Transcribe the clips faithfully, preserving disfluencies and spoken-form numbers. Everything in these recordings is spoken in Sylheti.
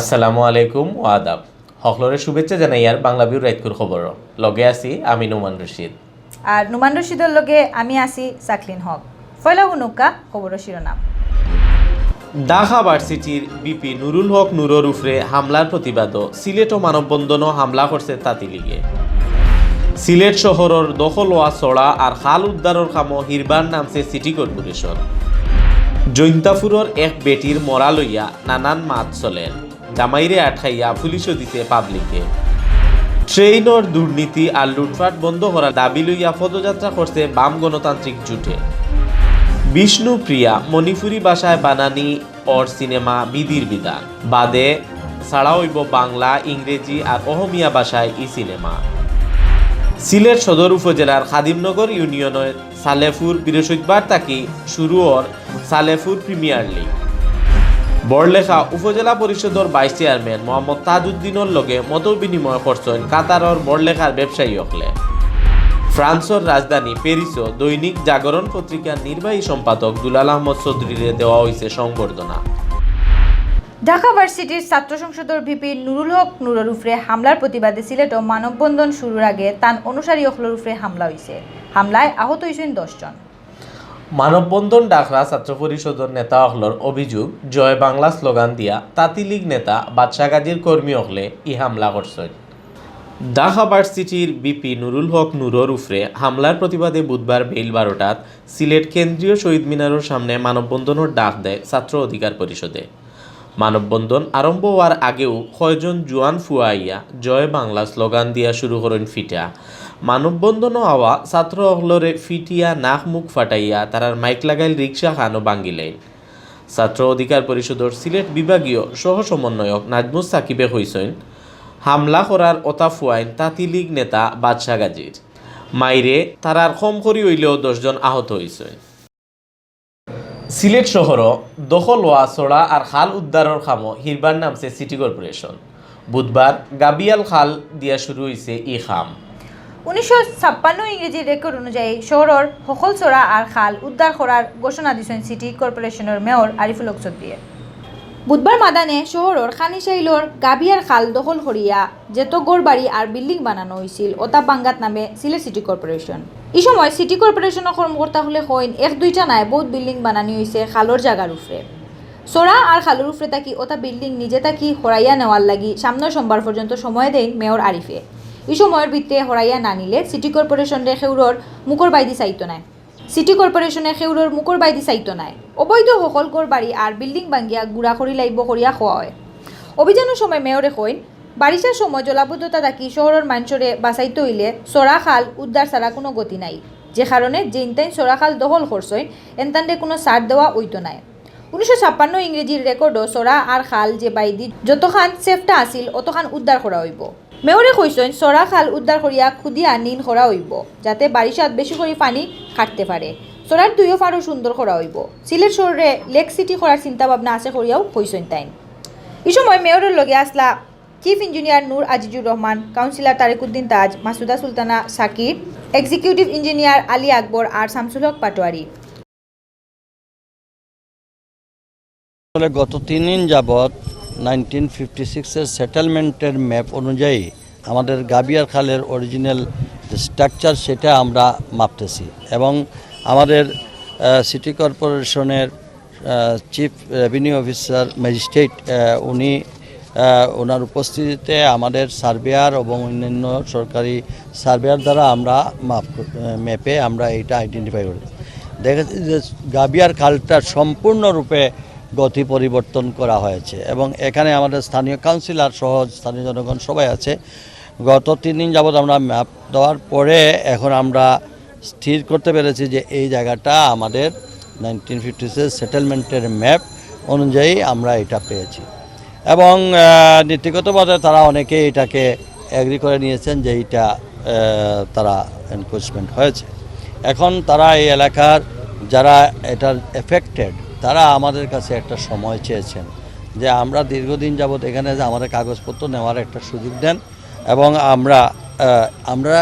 আসসালামু আলাইকুম ওয়া আদাব। হকলরে শুভেচ্ছা জানাইয়ার বাংলা ভিউর রাইতকুর খবর। লগে আছি আমি নোমান রশিদ। আর নোমান রশিদর লগে আমি আছি সাকলিন হক। পয়লা হুনুক্কা খবরর শিরোনাম। ঢাকা ভার্সিটির ভিপি নুরুল হক নুরর উপরে হামলার প্রতিবাদও সিলেটও মানববন্ধনও হামলা করছে তাঁতি লীগে। সিলেট শহরর দখল অওয়া ছড়া আর খাল উদ্ধারর কামও হিরবার নামছে সিটি কর্পোরেশন। জৈন্তাপুরর এক বেটির মরা লইয়া নানান মাত চলের। জামাইরে আটকাইয়া পুলিশও দিছে পাবলিকে। ট্রেইনর দুর্নীতি আর লুটপাট বন্ধ করার দাবি লইয়া পদযাত্রা করছে বাম গণতান্ত্রিক জোটে। বিষ্ণুপ্রিয়া মণিপুরী ভাষায় বানানি অর সিনেমা বিধির বিধান বাদে ছাড়া অইবো বাংলা, ইংরেজি আর অহমিয়া ভাষায় ই সিনেমা। সিলেট সদর উপজেলার খাদিমনগর ইউনিয়নের সালেপুর বৃহস্পতিবার থাকি শুরু অর সালেপুর প্রিমিয়ার লিগ। বড়লেখা উপজেলা পরিষদর ভাইস চেয়ারম্যান মোহাম্মদ তাজউদ্দিনর লগে মতবিনিময় করছইন কাতারর বড়লেখার ব্যবসায়ী অকলে। ফ্রান্সর রাজধানী প্যারিসও দৈনিক জাগরণ পত্রিকার নির্বাহী সম্পাদক দুলাল আহমদ চৌধুরীরে দেওয়া অইছে সংবর্ধনা। ঢাকা ভার্সিটির ছাত্র সংসদর ভিপি নুরুল হক নুরর উপরে হামলার প্রতিবাদে সিলেটও মানববন্ধন শুরুর আগে তান অনুসারী অকলর উপরে হামলা অইছে। হামলায় আহত অইছইন দশ জন। মানববন্ধন ডাকরা ছাত্র পরিষদর নেতা অকলর অভিযোগ, জয় বাংলা স্লোগান দিয়া তাঁতি লীগ নেতা বাদশা গাজীর কর্মী অকলে ই হামলা করছইন। ঢাকা ভার্সিটির ভিপি নুরুল হক নুরর উপরে হামলার প্রতিবাদে বুধবার বেইল বারোটাত সিলেট কেন্দ্রীয় শহীদ মিনারর সামনে মানববন্ধনর ডাক দেয় ছাত্র অধিকার পরিষদে। মানববন্ধন আরম্ভ অওয়ার আগেউ কয়জন জুয়ান ফুয়া আইয়া জয় বাংলা স্লোগান দিয়া শুরু করইন ফিটা। মানববন্ধনও আওয়া ছাত্র অকলরে ফিটিয়া নাক মুখ ফাটাইয়া তারার মাইক লাগাইল রিক্সা খানও ভাঙ্গিলাইল। ছাত্র অধিকার পরিষদর সিলেট বিভাগীয় সহ সমন্বয়ক নাজমুস সাকিবে কইছইন, হামলা করার অতা ফুয়াইন তাঁতি লীগ নেতা বাদশা গাজীর। মাইরে তারার কম করি অইলেও দশ জন আহত অইছইন। সিলেট শহরও দখল অওয়া ছড়া আর খাল উদ্ধারর কামও হিরবার নামছে সিটি কর্পোরেশন। বুধবার গাবিয়াল খাল দিয়া শুরু অইছে ই কাম। উনিশশো ছাপ্পান্ন ইংরেজি রেকর্ড অনুযায়ী শহরর হকল ছড়া আর খাল উদ্ধার করার ঘোষণা দিছইন সিটি কর্পোরেশনর মেয়র আরিফুল হক চৌধুরীয়ে। বুধবার মাদানে শহরর খানিশাইলর গাবিয়ার খাল দখল করিয়া যেত ঘরবাড়ি আর বিল্ডিং বানানো অইছিল, অতা ভাঙ্গাত নামে সিলেট সিটি কর্পোরেশন। ই সময় সিটি কর্পোরেশনর কর্মকর্তা অকলে কইন, এক দুইটা নায়, বউত বিল্ডিং বানানি অইছে খালর জাগার উপরে। ছড়া আর খালর উপরে থাকি অতা বিল্ডিং নিজে থাকি হরাইয়া নেওয়ার লাগি সামনর সোমবার পর্যন্ত সময় দেইন মেয়র আরিফে। ই সময়র ভিতরে হরাইয়া না নিলে সিটি কর্পোরেশনরে কেউরর মুখর বাইদি চাইতো নায়। সিটি কর্পোরেশনে কেউরর মুখর বাইদি চাইতো নায়। অবৈধ হকল ঘরবাড়ি আর বিল্ডিং ভাঙ্গিয়া গুড়া করিলাইবো করিয়া কওয়া অয়। অভিযানর সময় মেয়রে কইন, বারিশার সময় জলাবদ্ধতা থাকি শহরর মানষরে বাচাইতো অইলে ছড়া খাল উদ্ধার ছাড়া কুনু গতি নাই, যে কারণে যেইনতাইন ছড়া খাল দখল করছইন, এনতানরে কুনু ছাড় দেওয়া অইতো নায়। উনিশশো ছাপ্পান্ন ইংরেজির রেকর্ডও ছড়া আর খাল যে বাইদি যতখান চেপ্টা আছিল, অতখান উদ্ধার করা অইবো। মেয়রে কইছইন, ছড়া খাল উদ্ধার করিয়া খুদিয়া নিন করা অইবো, যাতে বারিশাত বেশি করি পানি কাটতে পারে। ছড়ার দুইও পাড়ও সুন্দর করা অইবো। সিলেট শহররে লেক সিটি করার চিন্তা ভাবনা আছে করিয়াও কইছইন তাইন। ই সময় মেয়রর লগে আছলা চিফ ইঞ্জিনিয়ার নূর আজিজুর রহমান, কাউন্সিলর তারেক উদ্দিন তাজ, মাসুদা সুলতানা সাকিব, এক্সিকিউটিভ ইঞ্জিনিয়ার আলী আকবর আর শামসুল হক পাটোয়ারি। আসলে গত তিন দিন যাবৎ নাইনটিন ফিফটি সিক্সের সেটেলমেন্টের ম্যাপ অনুযায়ী আমাদের গাবিয়ার খালের অরিজিনাল যে স্ট্রাকচার, সেটা আমরা মাপতেছি এবং আমাদের সিটি কর্পোরেশনের চিফ রেভিনিউ অফিসার, ম্যাজিস্ট্রেট, উনি ওনার উপস্থিতিতে আমাদের সার্ভেয়ার এবং অন্যান্য সরকারি সার্ভেয়ার দ্বারা আমরা মাপ ম্যাপে আমরা এটা আইডেন্টিফাই করি। দেখেছি যে গাবিয়ার খালটা সম্পূর্ণরূপে গতি পরিবর্তন করা হয়েছে এবং এখানে আমাদের স্থানীয় কাউন্সিলর সহ স্থানীয় জনগণ সবাই আছে। গত তিন দিন যাবৎ আমরা ম্যাপ দেওয়ার পরে এখন আমরা স্থির করতে পেরেছি যে এই জায়গাটা আমাদের নাইনটিন ফিফটি সিক্স সেটেলমেন্টের ম্যাপ অনুযায়ী আমরা এটা পেয়েছি এবং নীতিগতভাবে তারা অনেকে এটাকে অ্যাগ্রি করে নিয়েছেন যে এইটা তারা এনক্রোচমেন্ট হয়েছে। এখন তারা এই এলাকার যারা এটার এফেক্টেড, তারা আমাদের কাছে একটা সময় চেয়েছেন যে আমরা দীর্ঘদিন যাবৎ এখানে যে আমাদের কাগজপত্র নেওয়ার একটা সুযোগ দেন এবং আমরা আমরা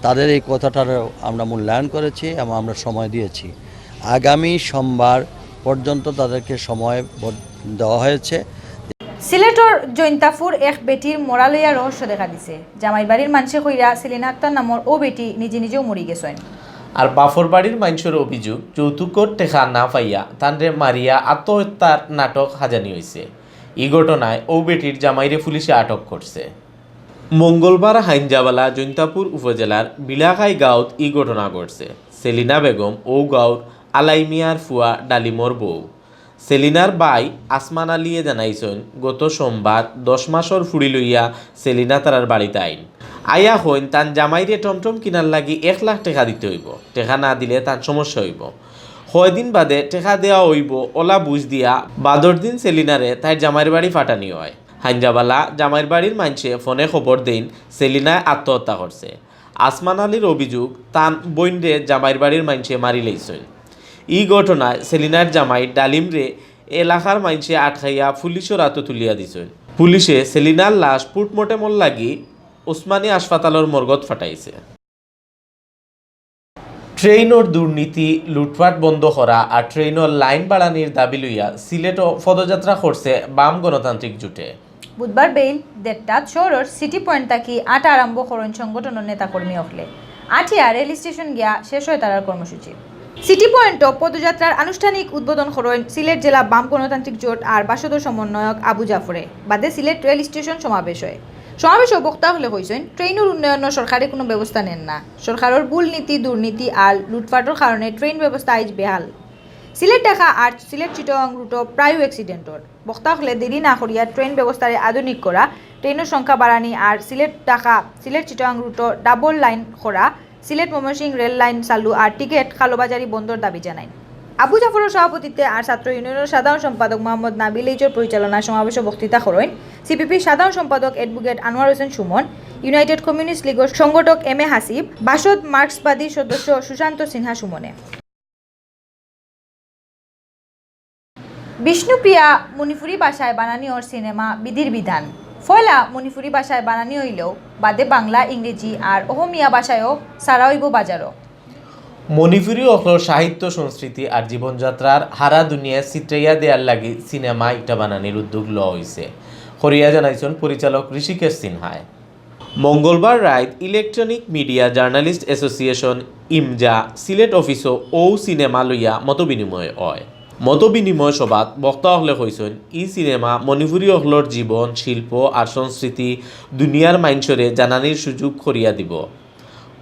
তাদের এই কথাটারও আমরা মূল্যায়ন করেছি এবং আমরা সময় দিয়েছি। আগামী সোমবার পর্যন্ত তাদেরকে সময় দেওয়া হয়েছে। সিলেট সিলেটর জৈন্তাপুর এক বেটির মরা লইয়া রহস্য দেখা দিছে। জামাইর বাড়ির মানষে কইরা সেলিনা আক্তার নামর অউ বেটি নিজে নিজেও মরি গেছইন। আর বাফর বাড়ির মানষর অভিযোগ, যৌতুকর টেকা না পাইয়া তানরে মারিয়া আত্মহত্যার নাটক হাজানি অইছে। ই ঘটনায় অউ বেটির জামাইরে পুলিশে আটক করছে। মঙ্গলবার হাইঞ্জাবালা জৈন্তাপুর উপজেলার বিলাখাই গাঁওত ই ঘটনা ঘটছে। সেলিনা বেগম অউ গাঁওর আলাই মিয়ার ফুয়া ডালিমর বউ। সেলিনার ভাই আসমান আলীয়ে জানাইছইন, গত সোমবার দশ মাসর ফুড়ি লইয়া সেলিনা তারার বাড়িত আইন। আইয়া কইন, তান জামাইরে টমটম কিনার লাগি এক লাখ টেকা দিতে অইবো, টেকা না দিলে তান সমস্যা অইবো। কয়দিন বাদে টেকা দেওয়া অইবো, অলা বুঝ দিয়া বাদর দিন সেলিনারে তাইর জামাইর বাড়ি ফাটানি অয়। হাইঞ্জাবালা জামাইর বাড়ির মানষে ফোনে খবর দেইন, সেলিনায় আত্মহত্যা করছে। আসমান আলীর অভিযোগ, তান বইনরে জামাইর বাড়ির মানষে মারি লাইছইন। ই ঘটনায় সেলিনার জামাই ডালিমরে এলাকার মানষে আটকাইয়া পুলিশর আতো তুলিয়া দিছইন। পুলিশে সেলিনার লাশ পোস্টমর্টেমর লাগি ওসমানী হাসপাতালর মর্গত ফাটাইছে। ট্রেইনর দুর্নীতি, লুটপাট বন্ধ করা আর ট্রেইনর লাইন বাড়ানির দাবি লইয়া সিলেটো পদযাত্রা করছে বাম গণতান্ত্রিক জোটে। বুধবার বেইল দেড়টাত শহরর সিটি পয়েন্ট থাকি আটা আরম্ভ করইন সংগঠনর নেতাকর্মী অকলে। আটিয়া রেল স্টেশন গিয়া শেষ অয় তারার কর্মসূচি। সিটি পয়েন্টো পদযাত্রার আনুষ্ঠানিক উদ্বোধন করইন সিলেট জেলা বাম গণতান্ত্রিক জোট আর বাসদর সমন্বয়ক আবু জাফরে। বাদে সিলেট রেল স্টেশন সমাবেশ অয়। সমাবেশো বক্তা অকলে কইছইন, ট্রেইনর উন্নয়নর সরকারে কুনু ব্যবস্থা নের না। সরকারর ভুল নীতি, দুর্নীতি আর লুটপাটর কারণে ট্রেইন ব্যবস্থা আইজ বেহাল। সিলেট ঢাকা আর সিলেট চিটাগাং রুটো প্রায় অ্যাক্সিডেন্ট অর। বক্তা অকলে দেরি না করিয়া ট্রেইন ব্যবস্থারে আধুনিক করা, ট্রেইনর সংখ্যা বাড়ানি আর সিলেট ঢাকা, সিলেট চিটাগাং রুটো ডাবল লাইন করা, সিলেট ময়মনসিংহ রেল লাইন চালু আর টিকিট কালোবাজারি বন্ধর দাবি জানাইন। আবু জাফরর সভাপতিত্বে আর ছাত্র ইউনিয়নর সাধারণ সম্পাদক মোহাম্মদ নাবিল এইচর পরিচালনায় সমাবেশো বক্তৃতা করইন সিপিপির সাধারণ সম্পাদক অ্যাডভোকেট আনোয়ার হোসেন সুমন, ইউনাইটেড কমিউনিস্ট লীগর সংগঠক এম এ হাসিব, বাসদ মার্ক্সবাদী সদস্য সুশান্ত সিনহা সুমনে। বিষ্ণুপ্রিয়া মণিপুরী ভাষায় বানানি অর সিনেমা বিধির বিধান। পয়লা মণিপুরী ভাষায় বানানি অইলেও বাদে বাংলা, ইংরেজি আর অহমিয়া ভাষায়ও ছাড়া অইবো বাজারো। মণিপুরী অকলর সাহিত্য, সংস্কৃতি আর জীবনযাত্রার হারা দুনিয়ায় ছিটরাইয়া দেয়ার লাগি সিনেমা ইটা বানানির উদ্যোগ লওয়া অইছে, করিয়া জানাইছইন পরিচালক ঋষিকেশ সিনহায়। মঙ্গলবার রাইত electronic media journalist association, EMJA, Sylhet অফিসো অউ সিনেমা লইয়া মতবিনিময় অয়। মতবিনিময় সভাত বক্তা অকলে কইছইন, ই সিনেমা মণিপুরী অকলর জীবন, শিল্প আর সংস্কৃতি দুনিয়ার মানষরে জানানির সুযোগ করিয়া দিবো।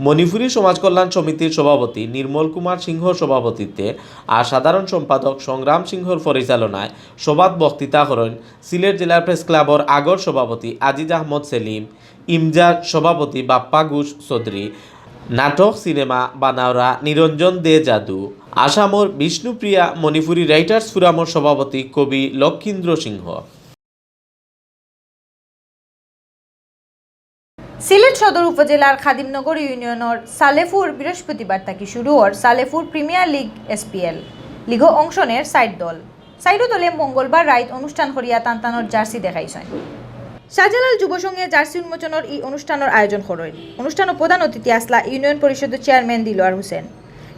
মণিপুরী সমাজ কল্যাণ সমিতির সভাপতি নির্মল কুমার সিংহর সভাপতিত্বে আর সাধারণ সম্পাদক সংগ্রাম সিংহর পরিচালনায় সভাত বক্তৃতা করইন সিলেট জেলা প্রেস ক্লাবর আগর সভাপতি আজিজ আহমদ সেলিম, ইমজার সভাপতি বাপ্পা ঘোষ চৌধুরী, নাটক সিনেমা বানাওরা নিরঞ্জন দে যাদু, আসামর বিষ্ণুপ্রিয়া মণিপুরী রাইটার্স ফোরামর সভাপতি কবি লক্ষীন্দ্র সিংহ। সিলেট সদর উপজেলার খাদিমনগর ইউনিয়নর সালেপুর বৃহস্পতিবার থাকি শুরু অর সালেপুর প্রিমিয়ার লিগ, এসপিএল, লিগো অংশ নের চাইর দল। চাইরো দলে মঙ্গলবার রাইত অনুষ্ঠান করিয়া তান তানর জার্সি দেখাইছইন। শাহজালাল যুব সংঘে জার্সি উন্মোচনর ই অনুষ্ঠানর আয়োজন করইন। অনুষ্ঠানো প্রধান অতিথি আছলা ইউনিয়ন পরিষদর চেয়ারম্যান দিলওয়ার হোসেন।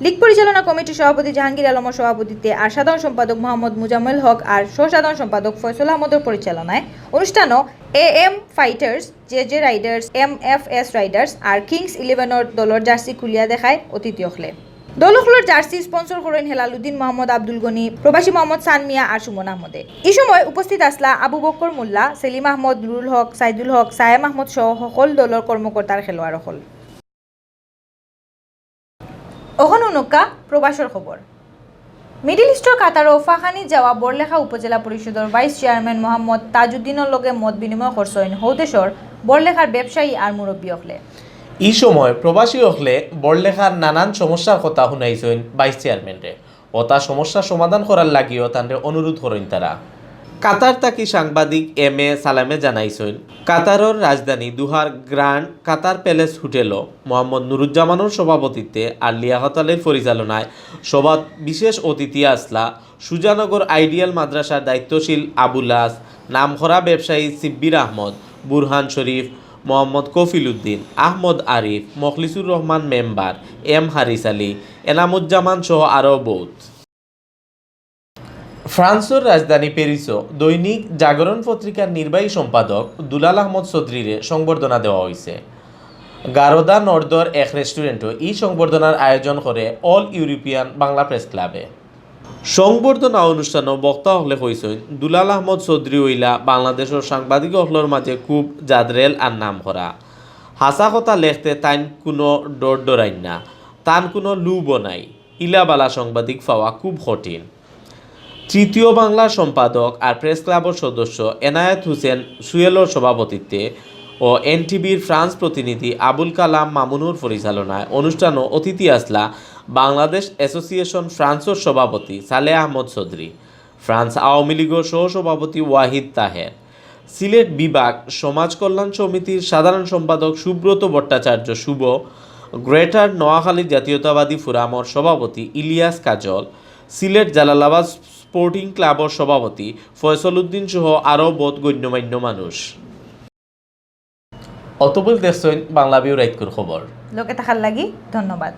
লিগ পরিচালনা কমিটির সভাপতি জাহাঙ্গীর আলমর সভাপতিত্বে আর সাধারণ সম্পাদক মোহাম্মদ মুজাম্মেল হক আর সহ সাধারণ সম্পাদক ফয়সল আহমদর পরিচালনায় অনুষ্ঠানো AM fighters, JJ riders, MFS riders আর কিংস ইলেভেনর দলর জার্সি খুলিয়া দেখায় অতিথি অকলে। দল অকলর জার্সি স্পন্সর করইন হেলালুদ্দিন মোহাম্মদ আব্দুল গনি, প্রবাসী মোহাম্মদ সান মিয়া আর সুমন আহমদে। ই সময় উপস্থিত আছলা আবু বক্কর মোল্লা, সেলিম আহমদ, নুরুল হক, সাইদুল হক, সায়েম আহমদ সহ হকল দলর কর্মকর্তার খেলোয়াড় অকল। অখন হুনুক্কা প্রবাসর খবর। মিডল ইস্টর কাতারো ফাঁকানি যাওয়া বড়লেখা উপজেলা পরিষদর ভাইস চেয়ারম্যান মোহাম্মদ তাজউদ্দিনর লগে মত বিনিময় করছইন হউ দেশর বড়লেখার ব্যবসায়ী আর মুরব্বী অকলে। ই সময় প্রবাসী অকলে বড়লেখার নানান সমস্যার কথা হুনাইছইন ভাইস চেয়ারম্যানরে। অতা সমস্যা সমাধান করার লাগিও তানরে অনুরোধ করইন তারা। কাতার থাকি সাংবাদিক এম এ সালামে জানাইছইন, কাতারর রাজধানী দুহার গ্র্যান্ড কাতার প্যালেস হোটেলো মোহাম্মদ নুরুজ্জামানর সভাপতিত্বে আর লিয়াকত আলীর পরিচালনায় সভাত বিশেষ অতিথি আছলা সুজানগর আইডিয়াল মাদ্রাসার দায়িত্বশীল আবুল আস, নামকরা ব্যবসায়ী সিব্বির আহমদ, বুরহান শরীফ, মোহাম্মদ কফিল উদ্দিন, আহমদ আরিফ, মখলিসুর রহমান মেম্বার, এম হারিস আলী, এনামুজ্জামান সহ আরও বউত। ফ্রান্সর রাজধানী প্যারিসও দৈনিক জাগরণ পত্রিকার নির্বাহী সম্পাদক দুলাল আহমদ চৌধুরীরে সংবর্ধনা দেওয়া হইছে। গারদা নর্দর এক রেস্টুরেন্টও ই সংবর্ধনার আয়োজন করে অল ইউরোপিয়ান বাংলা প্রেস ক্লাবে। সংবর্ধনা অনুষ্ঠানও বক্তা অকলে কইছইন, দুলাল আহমদ চৌধুরী অইলা বাংলাদেশর সাংবাদিক অকলর মাঝে খুব জাদরেল আর নাম করা। হাছা কথা লেখতে তাইন কুনু ডর ডরাইন না, তান কুনু লুভও নাই। ইলা বালা সাংবাদিক পাওয়া খুব কঠিন। তৃতীয় বাংলার সম্পাদক আর প্রেস ক্লাবর সদস্য এনায়েত হোসেন সুয়েলর সভাপতিত্বে ও এনটিভির ফ্রান্স প্রতিনিধি আবুল কালাম মামুনুর পরিচালনায় অনুষ্ঠানও অতিথি আছলা বাংলাদেশ অ্যাসোসিয়েশন ফ্রান্সর সভাপতি সালেহ আহমদ চৌধুরী, ফ্রান্স আওয়ামী লীগর সহসভাপতি ওয়াহিদ তাহের, সিলেট বিভাগ সমাজ কল্যাণ সমিতির সাধারণ সম্পাদক সুব্রত ভট্টাচার্য শুভ, গ্রেটার নোয়াখালী জাতীয়তাবাদী ফোরামর সভাপতি ইলিয়াস কাজল, সিলেট জালালাবাদ স্পোর্টিং ক্লাবর সভাপতি ফয়সল উদ্দিন সহ আরও বহুত গণ্যমান্য মানুষ। অতবুল দেখছইন বাংলা ভিউ রাইতকুর খবর। লগে থাকার লাগি ধন্যবাদ।